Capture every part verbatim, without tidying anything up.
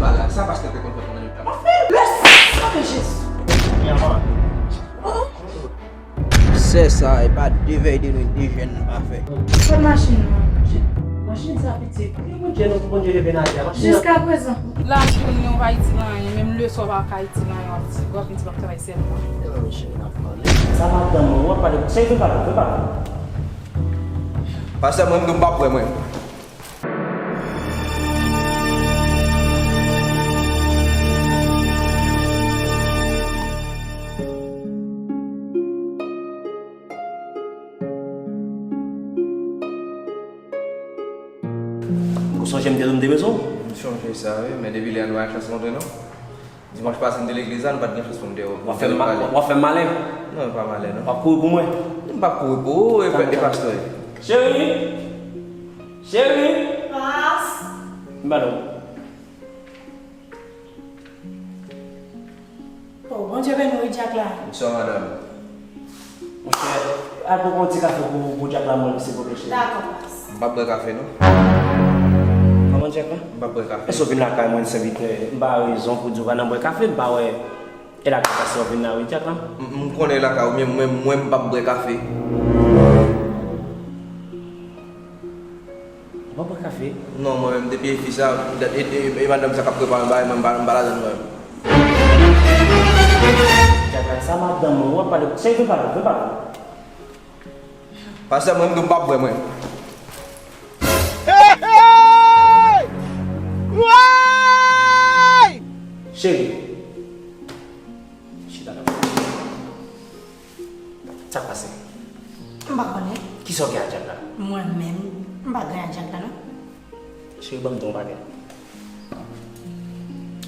Bagay sa, pastè te konn fè pandan yo t ap fè l. Lè san de Jezi. Sè sa, e pa de vèy de nwi, de jèn nou pa fè. Kot machin nan? Machin sa pitit. Ki Bondye nou, Bondye leve nan atè. Machin nan. Jiskaprezan. Lajounen w pa itil anyen, menm leswa w pa ka itil anyen, w ap di, w ap vin di w ap travay sèlman. Sa madanm mwen, w ap pale. Sèvi pale, fè pale. Pastè, mwen menm tou m pa prè, mwen. Ou sonje m te di w m te bezwen w? M sonje sa, wi, men depi lè a nou pa gen chans rantre, non. Dimanch pase, m te legliz la, nou pa t gen chans pou n te wè. W ap fè m ma-, w ap fè m malen? Non, e pa malen, non. W ap kouri pou mwen? M p ap kouri pou ou, e, e pastè. Cheri! Cheri! Pas! M ba nou. Oh, Bondye beni w, wi, Dyak la. Bonswa, madanm. Monchè, al pran yon ti kafe pou, pou Dyak la, mwen, silvouplè, cheri. Dakò, pas. M p ap bwè kafe, non. Kòman, Dyak la? M p ap bwè kafe. Èske w vin lakay mwen, sèvitè? M pa rezon pou di w pa nan bwè kafe, m pa wè. E lakay pastè w vin la, wi, Dyak la. M, m konnen e lakay ou, men mwen, mwen, m p ap bwè kafe. Ou pa bwè kafe? Non, mwen menm, depi e fi sa, e, e, e madanm sa k ap prepare yon bagay, mwen, m pa, m pa ladann mwen menm. Dyak la, sa madanm mwen, w ap pale, sèvi pale, vin pale. Pastè, mwen menm tou m p ap bwè, mwen. Hey, hey! Woy! Cheri. Chita la. Sa k pase? M pa konnen. Kisa w gen ak Dyak la? Mwen menm, m pa gen ak Dyak la, non. Cheri, ban m di w yon bagay.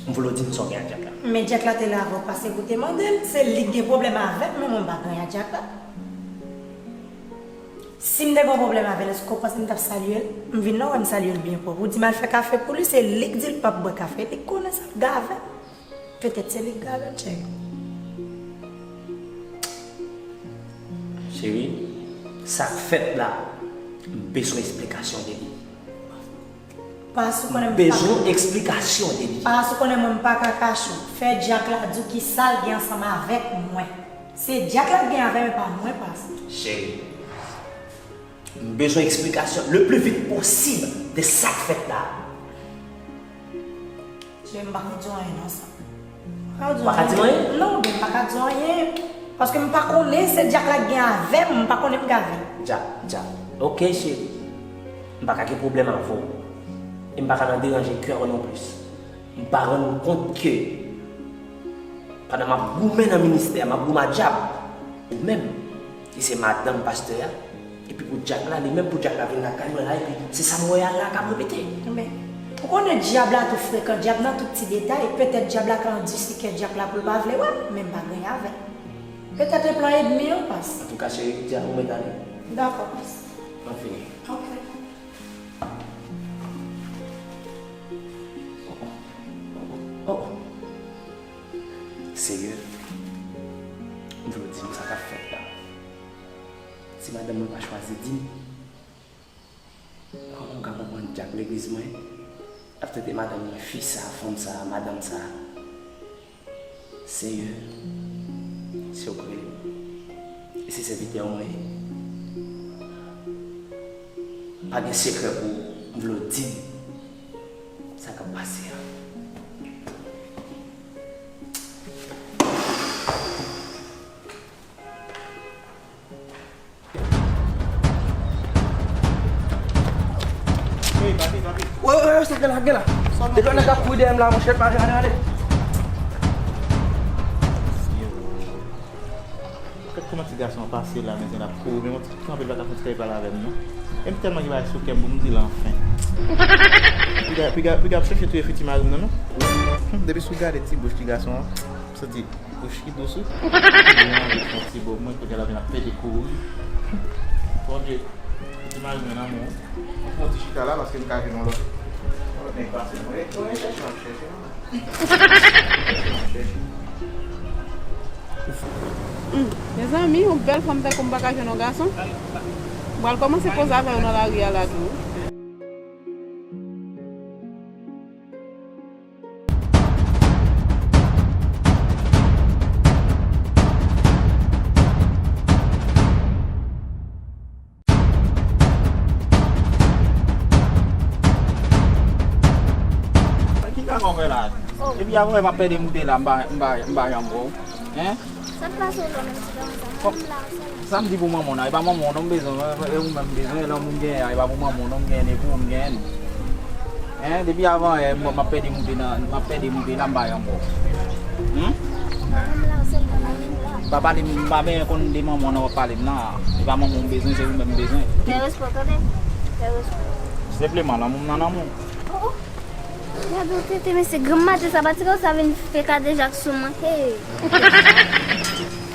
M vle w di m sa w gen ak Dyak la. Men Dyak la te la avè w pase pou te mande l. Se li k gen pwoblèm avè m, men mwen m pa gen ak Dyak la. Si m te gen yon pwoblèm avè l, èske w panse m t ap salye l? M vin la, w wè m salye l byen pwòp. Ou di m al fè kafe pou li, se li k di l p ap bwè kafe. Li konnen sa l gen avè m. Petèt se li k gen avè l, cheri. Cheri, sa k fèt la, m bezwen eksplikasyon de li. Pas ou konnen m pa. Bezwen eksplikasyon de li. Pas ou konnen mwen m pa ka kache w. Fè Dyak la di w kisa l gen ansanm avèk mwen. Se Dyak la k gen avè m, e pa mwen, Pas. Cheri, m bezwen eksplikasyon le pli vit posib de sa k fèt la. Cheri, m pa ka di w anyen non sa. M pa ka di w anyen? Non, men m pa ka di w anyen. Paske m pa konnen se Dyak la k gen avè m, m pa konnen m gen avè l. Dyak, Dyak. Ok, cheri. M pa ka gen pwoblèm avè w. E m pa ka nan deranje kè w non plis. M pa rann m kont ke pandan m ap goumen nan ministè a, m ap goumen ak dyab. Ou menm, ki se madanm pastè a, epi pou dyak la, li menm pou dyak la vin lakay mwen la, epi se sa m wè a la k ap repete. Men, ou konnen dyab la tou frekan, dyab nan tout ti detay, petèt dyab la ka andisi kè dyak la pou l pa vle wè m, men m pa gen avè l. Petèt e plan ènmi an, Pas. Antouka, cheri, di a ou mèt ale. Dakò, Pas. Mwen fini. Ok. Oh. Seyè, m vle w di m sa k ap fèt la. Si madanm mwen pa chwazi di m, kòman m ka konprann dyak legliz mwen ap trete madanm mwen, fi sa, fanm sa, madanm sa? Seyè, se ou k rele m. E se sèvitè w mwen ye. Pa gen sekrè pou ou, m vle w di m sa k ap pase a. Wi, papi, papi. Wi, wi, wi, sa gen la, gen la. Depi yon nèg ap kouri dèyè m la, monchè, pa ale, ale. Gad kòman ti gason an pase la, men l ap kouri, men yon ti kanpe l pa ka fè ti kay pale avè m, non. E m tèlman gen bagay sou kè m pou m di l anfen. Piga, piga, piga ap chèche touye fiti mari m nan, non. Depi si w gade ti bouch ti gason an, w santi Bouch ki dous wi. Li anvi fè yon ti bo mwen, kounye a l ap vin ap pete kouri. Bondye, li te mare mwen nan men w. Mwen fè yon ti chita la paske m ka jwenn yon lòt. Yon lòt nèg pase mwen. E, mwen chèche, mwen chèche. Mwen chèche. Hmm, mezanmi, yon bèl fanm tankou m pa ka jwenn yon gason. M pral kòmanse koze avè yo nan lari a la tou. Sa w fè la? Epi apre m ap pèdi moute la, m pa, m pa, m pa janm wè w. Hein? Sa k pase w la menm ti gason sa? Kòm, menm la, w sèl. Sa m di pou manman w nan, e pa manman w non m bezwen, e, e ou menm m bezwen, lè moun genyen an, e pa pou manman w non m genyen, e pou ou m genyen. Hein? Depi avan yè, m, m ap pèdi moute nan, m ap pèdi moute la, m pa janm wè w. Hmm? Menm la, w sèl nan menm la. Pa pale m, m pa bezwen konn de manman w nan w ap pale m nan. E pa manman w m bezwen, se ou menm m bezwen. Fè respè w tande. Fè respè w. Senpleman, lanmou m nan lanmou w. Oh, oh. Gad yon tete, mesye, granm maten sa, pa ti konsa vin fè kadejak sou mwen. Hey!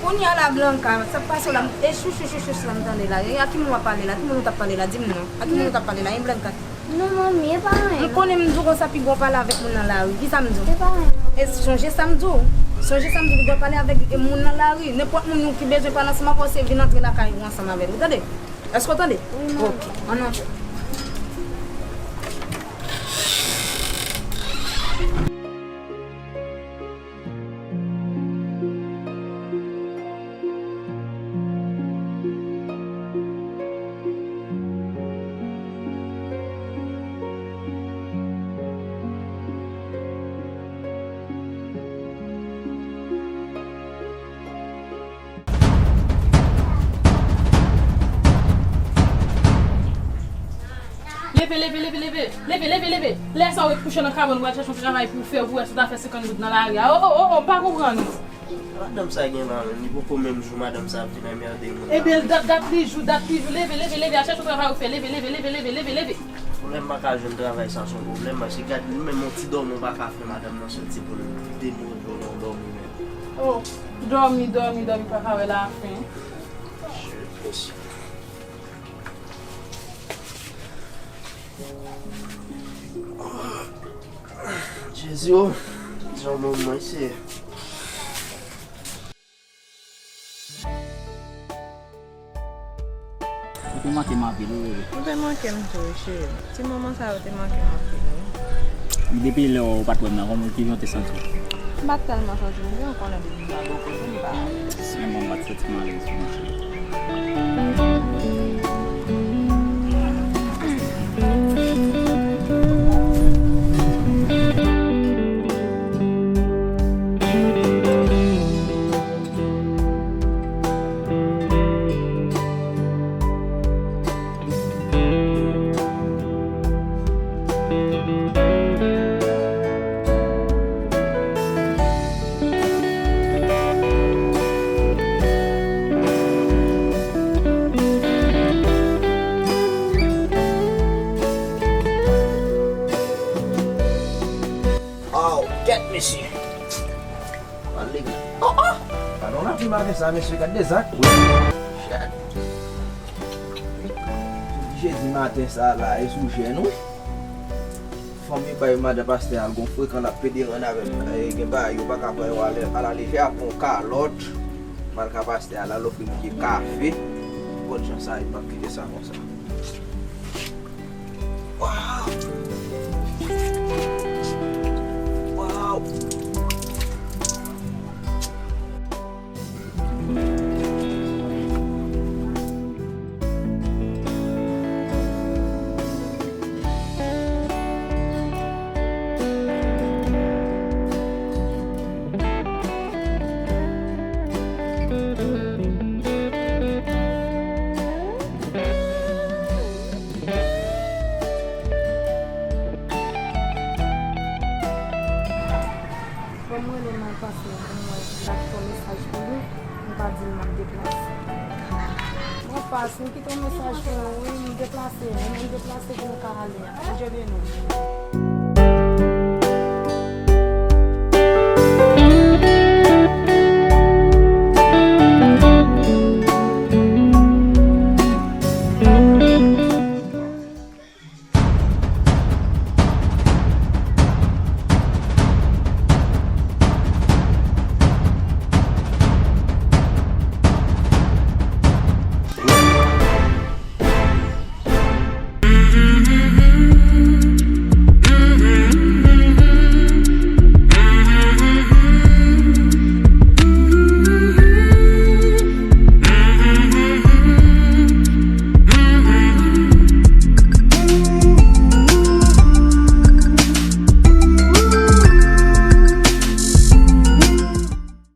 Kounye a la, Blanka, sa k pase w la? E chouchou, chouchou, chouchou la m tande la. E a ki moun w ap pale la? Ki moun ou t ap pale la? Di m non. A ki moun ou t ap pale la, hein, Blanka? Non, manmi, e pa anyen, non. M konnen m di w konsa, piga w pale avèk moun nan lari. Kisa m di w? E pa anyen, manmi. E sonje sa m di w. Sonje sa m di w, piga w pale avèk, e, moun nan lari. Nenpòt moun ki bezwen pale ansanm avè w, se vin antre lakay ou ansanm avè l. Ou tande? Èske w tande? Wi, manmi. Ok, ann antre. Leve, leve, leve, leve. Leve, leve, leve, leve. Lè sa w ret kouche nan kabann, w al chèche yon travay pou w fè, pou w wè si w ta fè senkant goud nan lari a. O, o, o, o, m pa konprann ou. Madanm sa gen la menm, li poko menm jou madanm sa ap vin anmède moun la. Ebyen, dat, dat li jou, dat li jou. Leve, leve, leve, al chèche yon travay ou fè. Leve, leve, leve, leve, leve, leve. Pwoblèm pa ka jwenn travay sa se yon pwoblèm, paske gad li menm yon ti dòmi w pa ka fè madanm nan soti pou l demode w nan yon dòmi menm. O, dòmi, dòmi, dòmi, pa ka wè lafen. Shit, mesye. Jezi o, jan mwen mwen se. Ou te manke m anpil, wi, bebe. Ou te manke m tou, wi, cheri. Ti moman sa yo te manke m anpil, wi. Depi lè w pa t wè m nan, kòman, kijan w te santi w? M pa t tèlman santi m byen, ou konnen depi m pa bò kote m pa. Sèlman m pa t santi m alèz, mon cheri. Oh, kèt, mesye. Pale. Oh, oh! Padon, lavi maten sa, mesye, gad de zak. Shit. Jodi maten sa la, e sou jèn, wi. Fanmi bay madan pastè a, l gon frekan l ap pede rann avè m. E, gen bagay yo pa ka pran yo a la lejè, ap pran yon kalòt. M al ka pastè a la, l ofri m pye kafe. Bòn jan sa, e m p ap kite sa konsa. Waw! Waw! Bon, m rele nan pase pou m wè si m pa kite yon mesaj pou li, m pa di l m ap deplase. Bon, pas, m kite yon mesaj pou ou, wi, m deplase, wi, m deplase pou nou ka ale a. Bondye beni w.